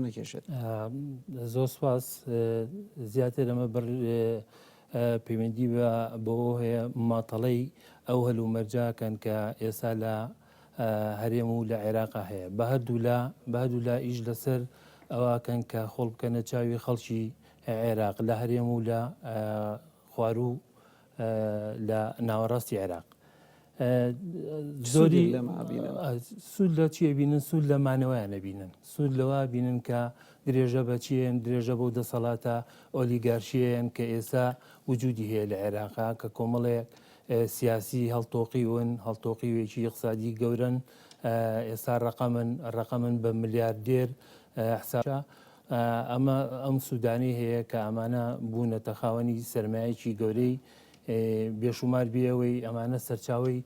نەکێشێت؟ زۆر سوپاس. زیاتر ئەمە بڕ پەیوەندی بە بەوە هەیە ماتەڵەی ئەو هەلومەرجە کەن کە ئێستا لە هەرێم و لە عێراقا هەیە. بە هەردوولا بە هەردوولا ئیش لەسەر ئەوەکەن کە خۆڵ بکەنە چاوی خەڵکی عێراق لە هەرێم و لە خواروو لە ناوەڕاستی عێراق. زۆری سوود لە چی بینن؟ سوود لە مانەوەیان نەبینن، سوود لەوە بینن کە درێژە بە چیەن، درێژە بەو دەسەڵاتە ئۆلیگارشیەن کە ئێستا وجودی هەیە لە عێراقا، کە کۆمەڵێک سیاسی هەڵتۆقیون، هەڵتۆقیوێکی ئیقتسادی گەورەن، ئێستا ڕەقەمن، ڕەقەمن بە ملیاردێر حساب. ئەمە ئەم سوودانەی هەیە کە ئەمانە بوونەتە خاوەنی سەرمایەکی گەورەی بێشومار بێ ئەوەی ئەمانە سەرچاوەی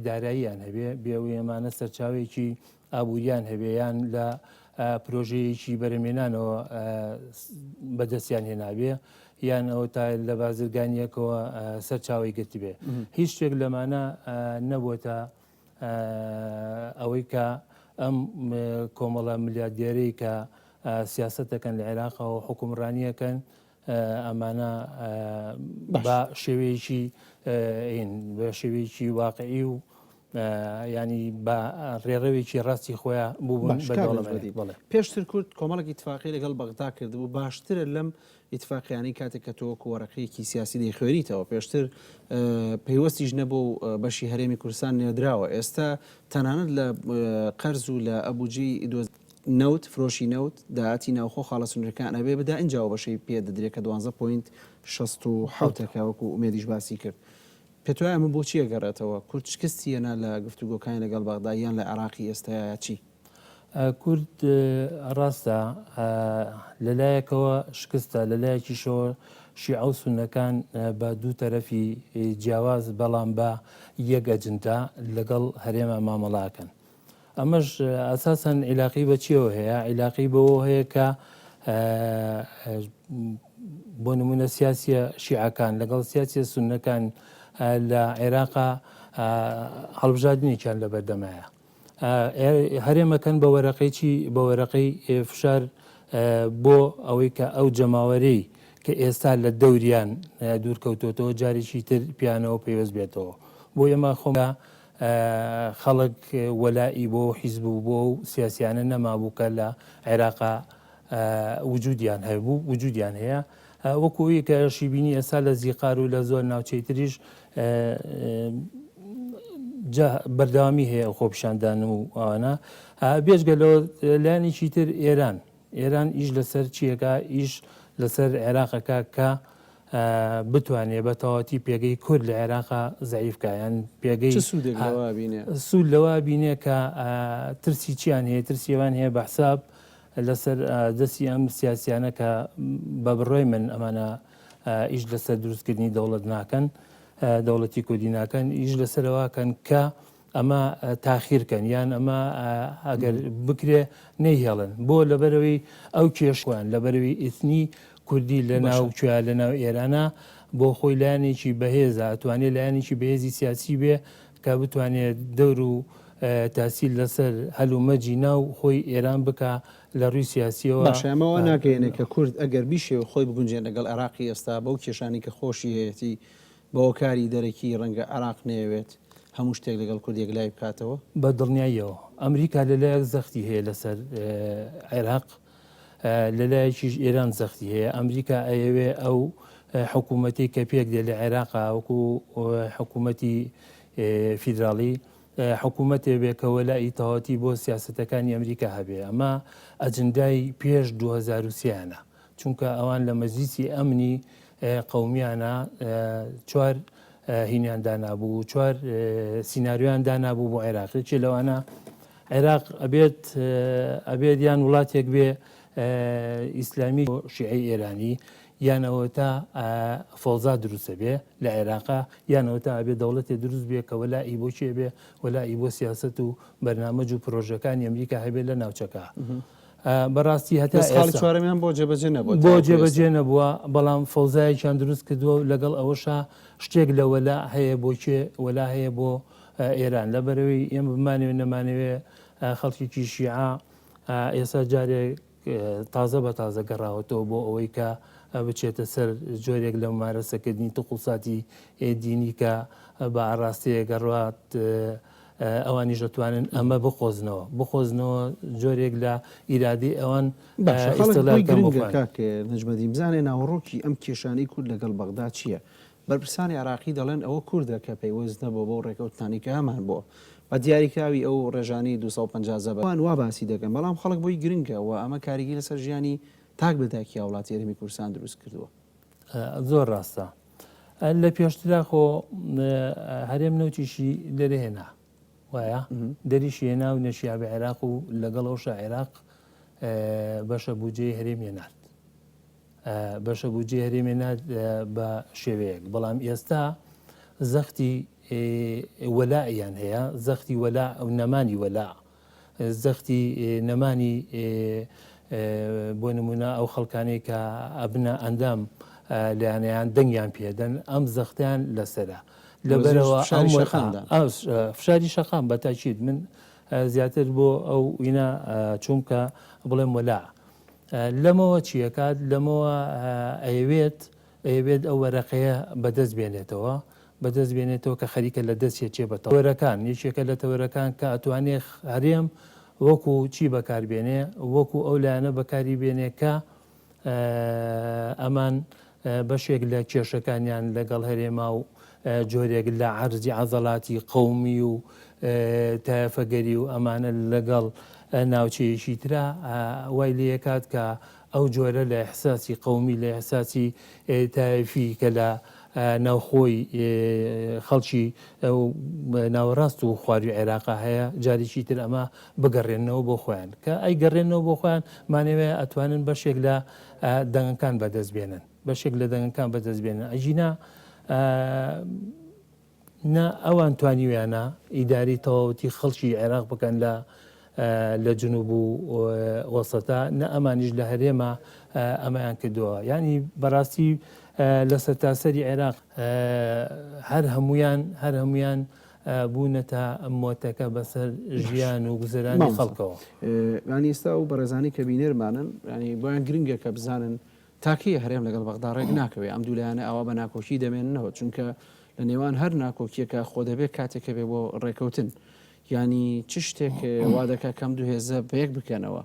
داراییان هەبێ، بێ ئەوەی ئەمانە سەرچاوەیەکی ئابووریان هەبێ یان لە پرۆژەیەکی بەرەمێنانەوە بەدەستیان هێنابێ یان ئەوە تا لە بازرگانیەکەوە سەرچاوی گرتبێ. هیچ شتێک لەمانە نەبووەتە ئەوەی کە ئەم کۆمەڵە ملیاردێرەی کە سیاسەت دەکەن لە عێراقەوە حکومڕانیەکەن ئەمانە بە شێوەیەکی بە شێوەیەکی واقعی و ینی بە ڕێڕەوێکی ڕاستی خۆیان بوون. پێشتر کورد کۆمەڵێک ئیتفاقی لەگەڵ بەغدا کردبوو، باشترە لەم ئیتفاقیانەی کاتێک کە تۆ وەکو وەرەقەیەکی سیاسی دەیخوێنیتەوە، پێشتر پەیوەستیش نەبوو و بەشی هەرێمی کوردستان نێردراوە، ئێستا تەنانەت لە قەرز و لە ئەبوجەی نەوت، فرۆشی نەوت، داهاتی ناوخۆ، خاڵە سنووریەکان ئەبێ بدا ئینجا ئەو بەشەی پێ دەدرێ کە دوانزە point 67 ە کە وەکو ئومێدیش باسی کرد. پێتوایە ئەمە بۆچی ئەگەڕێتەوە؟ کورد شکستی هێنا لە گفتوگۆکانی لەگەڵ بەغدا یان لە عێراقی ئێستایا یا چی؟ کورد ڕاستە لەلایەکەوە شکستە، لەلایەکیشەوە شیعە و سوننەکان بە دوو تەرەفی جیاواز بەڵام بە یەک ئەجندا لەگەڵ هەرێمە مامەڵە ئەکەن. ئەمەش ئەساسەن عیلاقەی بە چیەوە هەیە؟ عیلاقەی بەوە هەیە کە بۆ نمونە سیاسیە شیعەکان لەگەڵ سیاسیە سوننەکان لە عێراقا هەڵبژاردنێکیان لەبەردەمایە. هەرێمەکەن بە وەرەقەی چی؟ بە وەرەقەی فشار بۆ ئەوەی کە ئەو جەماوەرەی کە ئێستا لە دەوریان دوور کەوتۆتەوە جارێکی تر پیانەوە پەیوەست بێتەوە. بۆ ئێمە خۆم خەڵک وەلائی بۆ حیزب و بۆ سیاسیانە نەمابوو کە لە عێراقا وجودیان هەبوو، وجودیان هەیە. وەکو ئەوی کە شیبینی ئێستا لە زیقار و لە زۆر ناوچەی تریش بەردەوامی هەیە خۆپیشاندان و ئەوانە. بێجگە لەوە لایەنێکی تر ئێران، ئێران ئیش لەسەر چیەکە؟ ئیش لەسەر عێراقەکە کە بتوانێ بە تەواوەتی پێگەی کورد لە عێراقا زەعیف کا، یان پێگەی چ سوودێک لەوە بینێ؟ سوود لەوە بینێ کە ترسی چیان هەیە؟ ترسی ئەوان هەیە بە حساب لەسەر دەستی ئەم سیاسیانە کە بە بڕوای من ئەمانە ئیش لەسەر دروستکردنی دەوڵەت ناکەن، دەوڵەتی کوردی ناکەن، ئیش لەسەرەوە کەن کە ئەمە تاخیر کەن یان ئەمە ئەگەر بکرێ نەیهێڵن بۆ لەبەرەوەی ئەو کێشوان لەبەرەوەی ئیتنی کوردی لە ناو کوێ لە ناو ئێرانە بۆ خۆی لایەنێکی بەهێزە ئەتوانێ لایەنێکی بەهێزی سیاسی بێ کە بتوانێت دەور و تاسیل لەسەر هەلومەرجی ناو خۆی ئێران بکا لە ڕووی سیاسیەوە. باشە ئەمە وا ناگەیەنێ کە کورد ئەگەر بیشێ خۆی بگونجێن لەگەڵ عێراقی ئێستا بەو کێشانەی کە خۆشی هەیەتی بە هۆکاری دەرەکی ڕەنگە عێراق نەیەوێت هەموو شتێک لەگەڵ کورد یەکلایی بکاتەوە؟ بە دڵنیاییەوە ئەمریکا لە لایەک زەختی هەیە لەسەر عێراق، لە لایەکیش ئێران زەختی هەیە. ئەمریکا ئەیەوێ ئەو حکوومەتەی کە پێک دێ لە عێراقا وەکوو حکوومەتی فیدراڵی حکوومەتێ بێ کە وەلائی تەواوەتی بۆ سیاسەتەکانی ئەمریکا هەبێ. ئەمە ئەجندای پێش 2003 یانە. چونکە ئەوان لە مەجلیسی ئەمنی قەومیانە چوار هینیان دانابوو، چوار سیناریۆیان دانابوو بۆ عێراق. یەکێ لەوانە عێراق ئەبێت ئەبێت یان وڵاتێک بێ ئیسلامی شیعەی ئێرانی یان ئەوەتا فەوزا دروستە بێ لە عێراقا یان ئەوەتا ئەبێ دەوڵەتێ دروست بێ کە وەلائی بۆ کێ بێ وەلائی بۆ سیاسەت و بەرنامەج و پرۆژەکانی ئەمریکا هەبێ لە ناوچەکە. بەڕاستی هەتا بەس خاڵی چوارەمیان بۆ جێبەجێ نەبووە بۆ جێبەجێ نەبووە، بەڵام فەوزایەکیان دروست کردووە و لەگەڵ ئەوەشا شتێک لە وەلا هەیە بۆ کێ؟ وەلا هەیە بۆ ئێران. لەبەرئەوەی ئێمە بمانەوێ نەمانەوێ خەڵکێکی شیعە ئێستا جارێک تازە بە تازە گەڕاوەتەوە بۆ ئەوەی کە بچێتە سەر جۆرێک لە ممارەسەکردنی تقوساتی دینی کە بە ئاڕاستەیەک ئەڕوات، ئەوانیش دەتوانن ئەمە بقۆزنەوە، بقۆزنەوە جۆرێک لە ئیرادەی ئەوان باشە خەڵک ئیستغلال بۆی بکەن بۆ گرنگە خۆیان. کاک نەجمەدین بزانێ ناوەڕۆکی ئەم کێشانەی کورد لەگەڵ بەغدا چییە؟ بەرپرسانی عێراقی دەڵێن ئەوە کوردە کە پەیوەست نەبووە بەو ڕێکەوتنانەی کە هەمان بووە بە دیاریکراوی ئەو ڕێژانەی 250 زەبر ئەوان وا باسی دەکەن بەڵام خەڵک بۆی گرنگە و ئەمە کاریگەری لەسەر ژیانی تاک بە تاکی هاوڵاتی هەرێمی کوردستان دروست کردووە. زۆر ڕاستە. لە پێشترا خۆ هەرێم نەوتیشی لێرە هێنا وایە دەریشی هێنا و نەشیا بە عێراق و لەگەڵ ئەوشا عێراق بەشە بودجەی هەرێمی نارد. بەشە بودجەی هەرێمی نارد بە شێوەیەک، بەڵام ئێستا زەختی وەلائیان هەیە، زەختی وەلا و نەمانی وەلا، زەختی نەمانی بۆ نمونە ئەو خەڵکانەی کە ئەبنە ئەندام لایەنەیان دەنگیان پێدەن ئەم زەختیان لەسرە لەبەرەوە فشاری شەقام بە تاکید من زیاتر بۆ ئەو وینا چونکە بڵێم وەلا لەمەوە چیەکات لەمەوە ئەیەوێت ئەیەوێت ئەو وەرەقەیە بەدەست بێنێتەوە بەدەست بێنێتەوە کە خەریکە لە دەست یەکێ بە تەوەرەکان یەکێکە لە تەوەرەکان کە ئەتوانێ هەرێم وەکو چی بەکار بێنێ وەکو ئەو لایەنە بەکاری بێنێ کە ئەمان بەشێک لە کێشەکانیان لەگەڵ هەرێما و جۆرێک لە عەرزی عەزەڵاتی قەومی و تایەفەگەری و ئەمانە لەگەڵ ناوچەیەکی ترا وای لێکات کە ئەو جۆرە لە ئیحساسی قەومی لە ئیحساسی تایەفی کە لە ناوخۆی خەڵکی ناوەڕاست و خواروی عێراقا هەیە جارێکی تر ئەمە بگەڕێننەوە بۆ خۆیان کە ئەی گەڕێنەوە بۆ خۆیان مانەوەیە ئەتوانن بەشێک لە دەنگەکان بەدەست بێنن بەشێک لە دەنگەکان بەدەست بێنن ئەگینا نا ئەوان توانیویانە ئیداری تەواوەتی خەڵکی عێراق بکەن لە لە جنوب و وەسەتا نە ئەمانیش لە هەرێمە ئەمەیان کردووە یانی بەڕاستی لە سەرتاسەری عێراق هەر هەمویان هەر هەمویان بوونەتە مۆتەکە بەسەر ژیان و گوزەرانی خەڵکەوە. یانی ئێستا ئەو بەڕێزانەی کە بینەرمانن یانی بۆیان گرنگە کە بزانن تا کەی هەرێم لەگەڵ بەغدا ڕێک ناکەوێ ئەم دوو لایەنە ئاوا بە ناکۆکی دەمێننەوە چونکە لە نێوان هەر ناکۆکیەکە خۆ دەبێ کاتێک هەبێ بۆ ڕێکەوتن یانی چ شتێک وا دەکا کەم دوو هێزە بەیەک بکەنەوە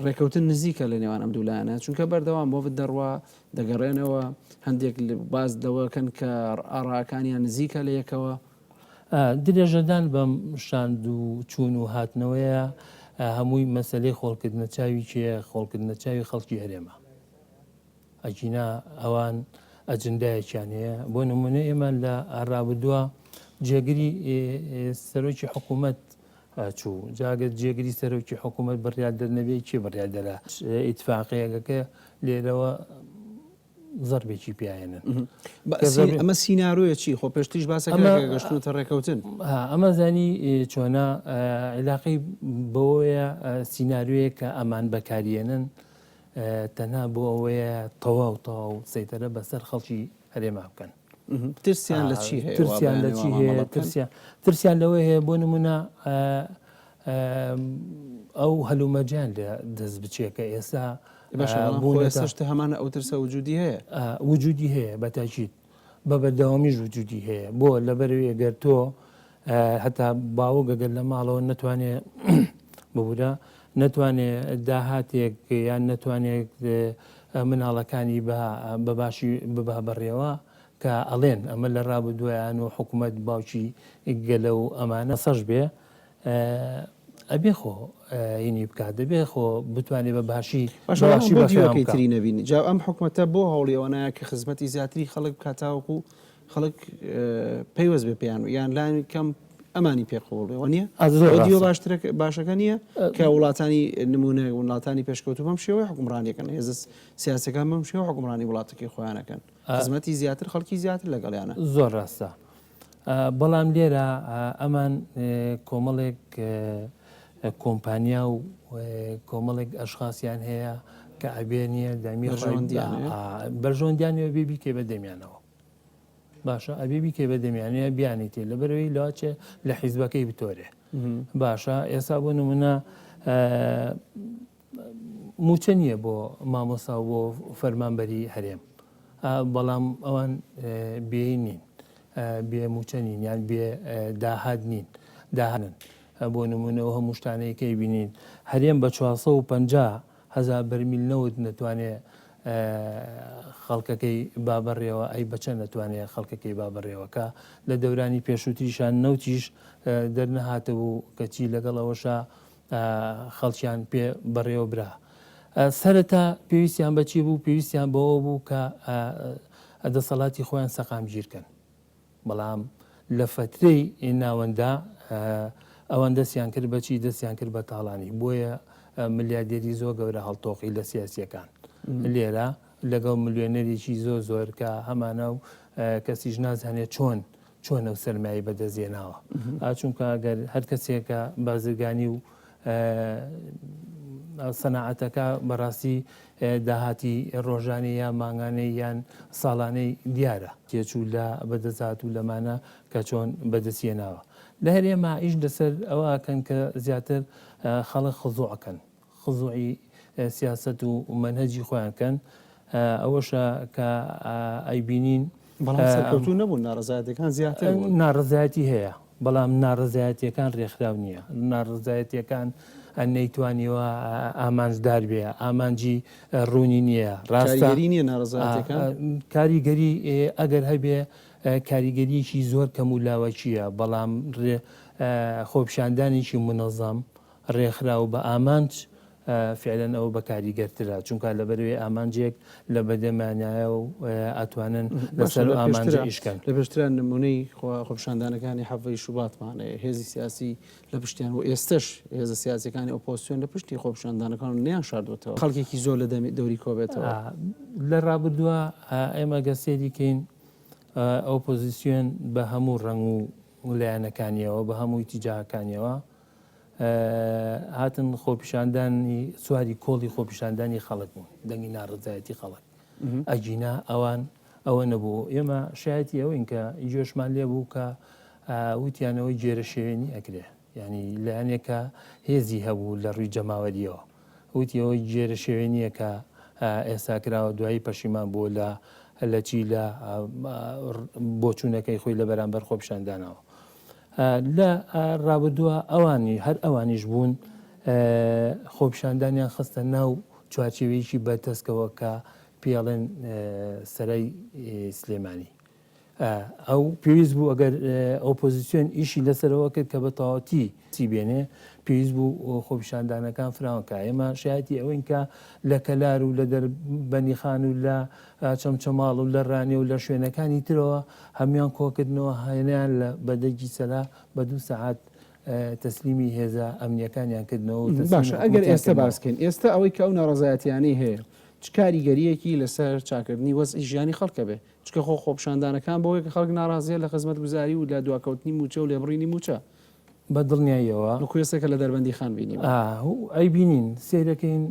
ڕێکەوتن نزیکە لە نێوان ئەم دوو لایەنە چونکە بەردەوام وەفد دەڕوا دەگەڕێنەوە هەندێک باز لەوەکەن کە ئاڕاکانیان نزیکە لە یەکەوە. درێژەدان بەم شاند و چوون و هاتنەوەیە هەمووی مەسەلەی خۆڵکردنە چاوی کێیە؟ خۆڵکردنە چاوی خەڵکی هەرێمە. ئەگینا ئەوان ئەجندایەکیان هەیە. بۆ نمونە ئێمە لە ڕابردووە جێگری سەرۆکی حکوومەت چوو. جا گەر جێگری سەرۆکی حکوومەت بڕیاردەر نەبێ کێ بڕیاردەرە؟ ئیتفاقیەکە لێرەوە زەربێکی پیاێنن. ئەمە سینارۆیە چی؟ خۆ پێشتریش باسەکە گەشتونەتە ڕێکەوتن. ئەمە زانی چۆنە عیلاقەی بەوەیە سیناریۆیەک کە ئەمان بەکاریێنن تەنها بۆ ئەوەیە تەواو تەواو سەیتەرە بەسەر خەڵکی هەرێما بکەن. ترسیان لە چی هەیە؟ ترسیان لە چی هەیە؟ ترسیان ترسیان لەوە هەیە بۆ نمونە ئەو هەلومەرجیان لە دەست بچێ کە ئێستا ئێستاش هەمان ئەو ترسە وجودی هەیە. وجودی هەیە بە تاکید بە بەردەوامیش وجودی هەیە بۆ لەبەرەوەی گەر تۆ هەتا باوک ئەگەر لە ماڵەوە نەتوانێ ببورە نەتوانێ داهاتێک یان نەتوانێت مناڵەکانی بە باشی ببا بەڕێوە کە ئەڵێن ئەمە لە ڕابردوویان و حکوومەت باوکی گەلە و ئەمانە سەش بێ ئەبێ خۆ هینی بکات دەبێ خۆ بتوانێ بە باشی باشە بە باشی بۆ بەخێوان دیوەکەی بکا. تری نەبینی جا ئەم حکومەتە بۆ هەوڵی ئەوە نایە کە خزمەتی زیاتری خەڵک بکات تاوەکو خەڵک پەیوەست بێ پێیان و یان لانی کەم ئەمانی پێ قبوڵ بێ وەنیە زۆر ئەو دیوە ڕاستە. باشترە باشەکە نییە کە وڵاتانی نمونە وڵاتانی پێشکەوتوو بەم شێوەیە حکومڕانیەکەن هێزە سیاسەکان بەم شێوە حکومڕانی وڵاتەکەی خۆیانەکەن خزمەتی زیاتر خەڵکی زیاتر لەگەڵیانە. زۆر ڕاستە. بەڵام لێرە ئەمان کۆمەڵێک کۆمپانیا و کۆمەڵێک ئەشخاسیان هەیە کە ئەبێ نییە دەمی بەرژەوەندیان هەیە بێ بیکەی بە دەمیانەوە باشە ئەبێ بیکەی بە دەمیانەیە بیانیتێ لەبەرەوەی لەواچێ لە حیزبەکەی بتۆرێ باشە ئێستا بۆ نمونە. موچە نییە بۆ مامۆسا و بۆ فەرمانبەری هەرێم، بەڵام ئەوان بێ نین، بێ موچە نین یان بێ داهات نین، داهاتن. بۆ نمونە ئەو هەموو شتانەی کە ئەیبینین هەرێم بە 450 هەزار بەرمیل نەوت نەتوانێ خەڵکەکەی با بەڕێوە، ئەی بە چەند ئەتوانێ خەڵکەکەی با بەڕێوە کە لە دەورانی پێشووتریشان نەوتیش دەرنەهاتبوو، کەچی لەگەڵ ئەوەشا خەڵکیان پێ بەڕێوە برا. سەرەتا پێویستیان بە چی بوو؟ پێویستیان بەوە بوو کە دەسەڵاتی خۆیان سەقامگیر کەن. بەڵام لە فەترەی ناوەندا ئەوان دەستیان کرد بە چی؟ دەستیان کرد بە تاڵانی. بۆیە ملیاردێری زۆر گەورە هەڵتۆقی لە سیاسییەکان لێرە لەگەڵ ملیۆنەرێکی زۆر زۆر کە هەمانە و کەسیش نازانێت چۆن چۆن ئەو سەرمایەی بەدەست هێناوە. چونکە ئەگەر هەر کەسێکە بازرگانی و سەناعەتەکە بەڕاستی داهاتی ڕۆژانەی یا مانگانەی یان ساڵانەی دیارە. تێچوو لە بەدەستهاتوو لەمانە کە چۆن بەدەستی هێناوە. لە هەرێما ئیش لەسەر ئەوە ئەکەن کە زیاتر خەڵک خزوع کەن. خزوعی سیاسەت و مەنهەجی خۆیان کەن. ئەوەشە کە ئەیبینین. بەڵام سەرکەوتوو نەبوون، ناڕەزایەتیەکان زیاتر بوون. ناڕەزایەتی هەیە، بەڵام ناڕەزایەتیەکان رێکخراو نییە. ناڕەزایەتیەکان نەیتوانیوە ئامانجدار بێ، ئامانجی روونی نییە. راستە. کاریگەری نییە ناڕەزایەتیەکان؟ کاریگەری ئەگەر هەبێ کاریگەریەکی زۆر کەم و لاوەکییە، بەڵام خۆپیشاندانێکی مونەزەم، رێکخراو بە ئامانج فعلەن ئەوە بە کاریگەرترە چونکە لەبەرئەوەی ئامانجێک لە بەدەمانایە و ئەتوانن باشە لەسەر لە ئەو ئامانجە پێشترا ئیش کەن. لە پێشترا نمونەی خۆپیشاندانەکانی حەڤەی شوباتمان هەیە هێزی سیاسی لە پشتیان و ئێستەش هێزە سیاسیەکانی ئۆپۆزسیۆن لە پشتی خۆپیشاندانەکان و نەیان شاردوەتەوە خەڵکێکی زۆر لە دەمی دەوری کۆبێتەوە. لە ڕابردووا ئێمە گەر سەیری کەین ئۆپۆزیسیۆن بە هەموو ڕەنگ و لایەنەکانیەوە بە هەموو ئیتیجاهەکانیەوە هاتن خۆپیشاندانی سواری کۆڵی خۆپیشاندانی خەڵک بوون دەنگی ناڕزایەتی خەڵک ئەگینا ئەوان ئەوە نەبوو ئێمە شایەتی ئەوین کە گوێشمان لێ بوو کە وتیانەوەی گێرە شێوێنی ئەکرێ ینی لایەنێکە هێزی هەبوو لە ڕووی جەماوەریەوە وتیەوە گێرە شێوێنیە کە ئێستا کراوە دوایی پەشیمان بوو لە لە چی لە بۆچوونەکەی خۆی لە بەرامبەر خۆپیشاندانەوە لە ڕابردووە ئەوانی هەر ئەوانیش بوون خۆپیشاندانیان خستە ناو چوارچێوەیەکی بەرتەسکەوە کە پێڵێن سەرای سلێمانی. ئەو پێویست بوو ئەگەر ئۆپۆزیسیۆن ئیشی لەسەرەوە کرد کە بە تەواوەتی سی بێنێ پێویست بوو خۆپیشاندانەکان فراوان کا ئێمە شایەتی ئەوەین کە لە کەلار و لە دەربەنیخان و لە چەمچەماڵ و لە ڕانیە و لە شوێنەکانی ترەوە هەموویان کۆکردنەوە هێنایان لە بەدەگی سەرا بە دوو سەعات تەسلیمی هێزە ئەمنیەکانیان کردنەوە و تەسلیمی باشە ئەگەر حکومەتیان ئێستا کردنەوە. باس کەین ئێستا ئەوەی کە ئەو ناڕەزایەتیانەی هەیە چ کاریگەریەکی لەسەر چاکردنی وەزعی ژیانی خەڵکە بێ چونکە خۆ خۆپیشاندانەکان بەوەیە کە خەڵک ناڕازیە لە خزمەتگوزاری و لە دواکەوتنی مووچە و لێبڕینی مووچە. بە دڵنیاییەوە. وەکو ئێستا کە لە دەربەندیخان بینیمان. ئەیبینین، سەیرەکەین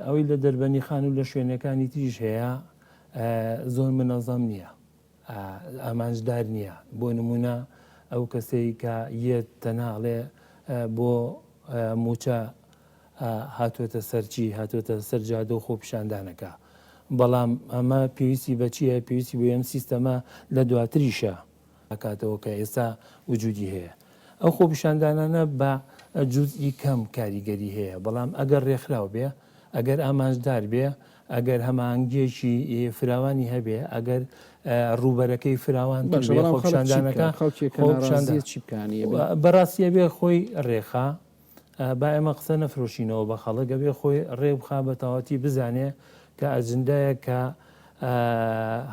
ئەوەی لە دەربەندیخان و لە شوێنەکانی تریش هەیە زۆر منەزەم نییە، ئامانجدار نییە. بۆ نموونە ئەو کەسەی کە یەت تەنها ئەڵێ بۆ مووچە هاتووەتە سەر چی، هاتووەتە سەر جادە و خۆپیشاندانەکە. بەڵام ئەمە پێویستی بە چییە؟ پێویستی بە ئەم سیستەمە لە دواتریشە. کاتەوە کە ئێستا وجودی هەیە. ئەو خۆپیشاندانانە بە جوزئی کەم کاریگەری هەیە، بەڵام ئەگەر رێکخراو بێ، ئەگەر ئامانجدار بێ، ئەگەر هەماهەنگییەکی فراوانی هەبێ، ئەگەر رووبەرەکەی فراوانتر باشە بێ، بەڵام خەڵک چی بکا؟ خۆپیشاندانەکە خەڵکێک کە خۆپیشاندا ناڕازییە چی بکا؟ یانی ئەبێ. بەڕاستی ئەبێ خۆی رێکخا، با ئێمە قسە نەفرۆشینەوە بە خەڵک، ئەبێ خۆی ڕێک بخا بە تەواوەتی بزانێ کە ئەجندایەک کە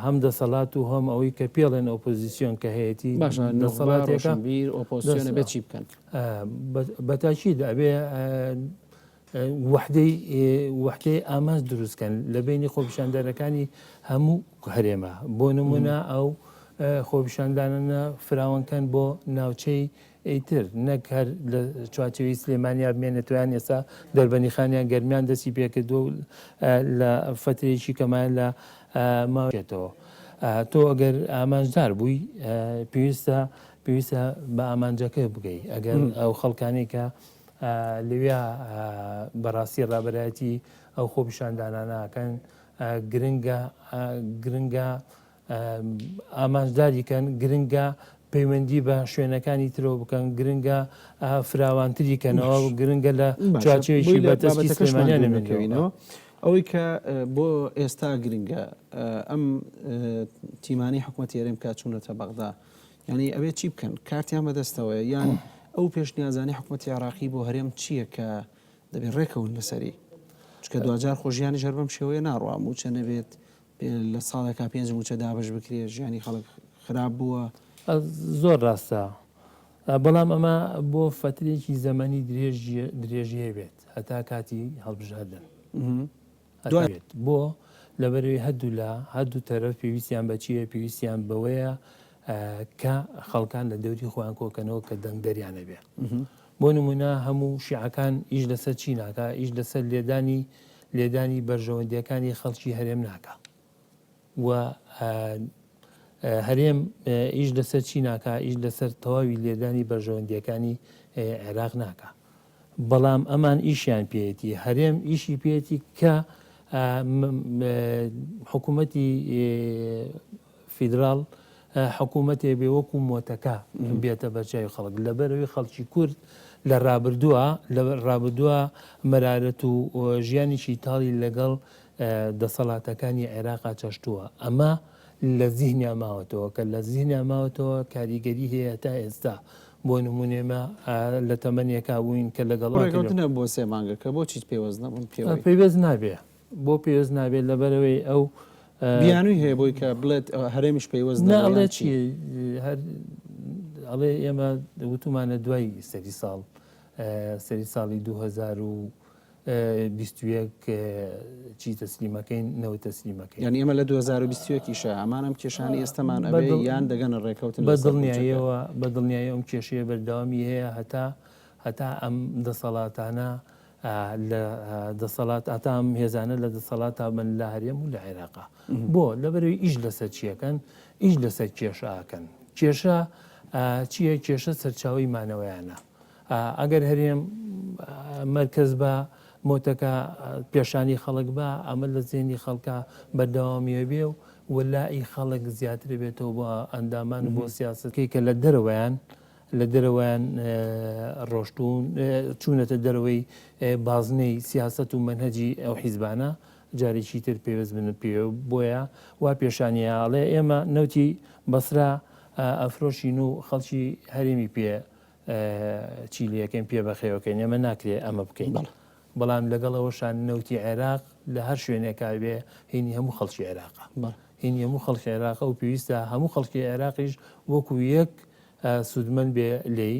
هەم دەسەڵات و هەم ئەوەی کە پێڵێن ئۆپۆزیسیۆن کە هەیەتی باشە نوخبە، دەسەڵاتێکە ڕۆشنبیر، ئۆپۆزسیۆن ئەبێ چی بکەن؟ بە تاکید ئەبێ وەحدەی وەحدەی ئامانج دروست کەن لە بەینی خۆپیشاندەرەکانی هەموو هەرێمە بۆ نمونە ئەو خۆپیشاندانانە فراوان کەن بۆ ناوچەی ئیتر نەک هەر لە چوارچێوەی سلێمانیا بمێنێتەوە یان ئێستا دەربەنیخان یان گەرمیان دەستی پێکردووە و لە فەترەیەکی کەمایە لە ماوەیەکەوە تۆ ئەگەر ئامانجدار بووی پێویستە پێویستە بە ئامانجەکە بگەی ئەگەر ئەو خەڵکانی کە لەویا بەڕاستی ڕابەرایەتی. ئەو خۆپیشاندانانە ئەکەن گرنگە گرنگە ئامانجداری کەن، گرنگە پەیوەندی بە شوێنەکانی ترەوە بکەن، گرنگە فراوانتری کەنەوە، گرنگە لە چوارچێوەیەکی بەرتەسکی سلێمانیان نەمێنەوە. ئەوەی کە بۆ ئێستا گرنگە ئەم تیمانەی حکوومەتی هەرێم کە چوونەتە بەغدا یعنی ئەوێ چی بکەن کارتیان بەدەستەوەیە یان ئەو پێشنیازانی حکوومەتی عێراقی بۆ هەرێم چییە کە دەبێت ڕێکەون لەسەری چکە دواجار خۆژیانی ژەر بەم شێوەیە ناڕوا موچە نەبێت لە ساڵێکا پێنج موچە دابەش بکرێ ژیانی خەڵک خراپ بووە. زۆر ڕاستە بەڵام ئەمە بۆ فەترێکی زەمەنی درێژ درێژی هەبێت هەتا کاتی هەڵبژاردن دوای بۆ لەبەرەوەی هەردوو لا هەردوو تەرەف پێویستیان بە چییە پێویستیان بەوەیە کە خەڵکان لە دەوری خۆیان کۆکەنەوە کە دەنگدەریان هەبێ بۆ نمونە هەموو شیعەکان ئیش لەسەر چی ناکا؟ ئیش لەسەر لێدانی لێدانی بەرژەوەندیەکانی خەڵکی هەرێم ناکا و هەرێم ئیش لەسەر چی ناکا؟ ئیش لەسەر تەواوی لێدانی بەرژەوەندیەکانی عێراق ناکا. بەڵام ئەمان ئیشیان پێیەتی هەرێم ئیشی پێیەتی کە حکوومەتی فیدراڵ حکوومەتێ بێ وەکو مۆتەکە بێتە بەرچاوی خەڵک لەبەرەوەی خەڵکی کورد لە ڕابردووە لە ڕابردووە مەرارەت و ژیانێکی تاڵی لەگەڵ دەسەڵاتەکانی عێراقا چەشتووە ئەمە لە زیهنیا ماوەتەوە کە لە زیهنیا ماوەتەوە کاریگەری هەیە تا ئێستا بۆ نمونێمە لە تەمەنێکا بووین کە لەگەڵ ڕێکەوتنە بۆ سێ مانگەکە بۆچی پێوەست نەبوون پێوەی پێوێست نابێ بۆ پێوێست نابێت لەبەرەوەی ئەو بیانووی هەیە بۆی کە بڵێت هەرێمیش پەیوەست نە ئەڵێ چی هەر ئەڵێ ئێمە وتومانە دوای سەری ساڵ سەری ساڵی 2021 چی تەسلیمەکەین نەوە تەسلیمەکەین یعنی ئێمە لە 2021 یشە ئەمان ئەم کێشانی ئێستەمان ئەبێ یان دەگەنە ڕێکەوتن بە دڵنیاییەوە بە دڵنیایی ئەم کێشەیە بەردەوامی هەیە هەتا هەتا ئەم دەسەڵاتانە لە دەسەڵات ئەتا ئەم هێزانە لە دەسەڵاتا بن لە هەرێم و لە عێراقا بۆ لەبەرەوەی ئیش لەسەر چیەکەن ئیش لەسەر کێشە ئەکەن کێشە چییە کێشە سەرچاوی مانەوەیانە ئەگەر هەرێم مرکز بە مۆتەکە پێشانی خەڵک بە ئەمە لە زێنی خەڵکە بەردەوامیە بێ و وەلائی خەڵک زیاتر بێتەوە بۆ ئەندامان بۆ سیاستەکەی کە لە دەرەوەیان لە دەرەوەیان ڕۆشتوون، چوونەتە دەرەوەی بازنەی سیاسەت و مەنهەجی ئەو حیزبانە، جارێکی تر پەیوەست بن پێوە، بۆیە وا پێشانیە ئەڵێ ئێمە نەوتی بەسرە ئەفرۆشین و خەڵکی هەرێمی پێ چی لێکەین پێ بەخێوەکەین، ئێمە ناکرێ ئەمە بکەین. بەڵام لەگەڵ ئەوەشا نەوتی عێراق لە هەر شوێنێکا بێ هینی هەموو خەڵکی عێراقە. هینی هەموو خەڵکی عێراقە و پێویستە هەموو خەڵکی عێراقیش وەکو یەک سوودمەند بێ لێی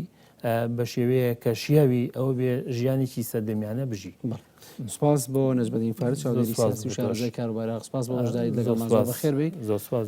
بە شێوەیەک کە شیاوی ئەوە بێ ژیانێکی سەردەمیانە بژی. بەڵێ. سوپاس بۆ نەجمەدین فارس چاودێری سیاسی و شارەزای کاروباری عێراق. سوپاس بۆ بەشداریت لەگەڵمان. زۆر بەخێر بێی. زۆر سوپاس.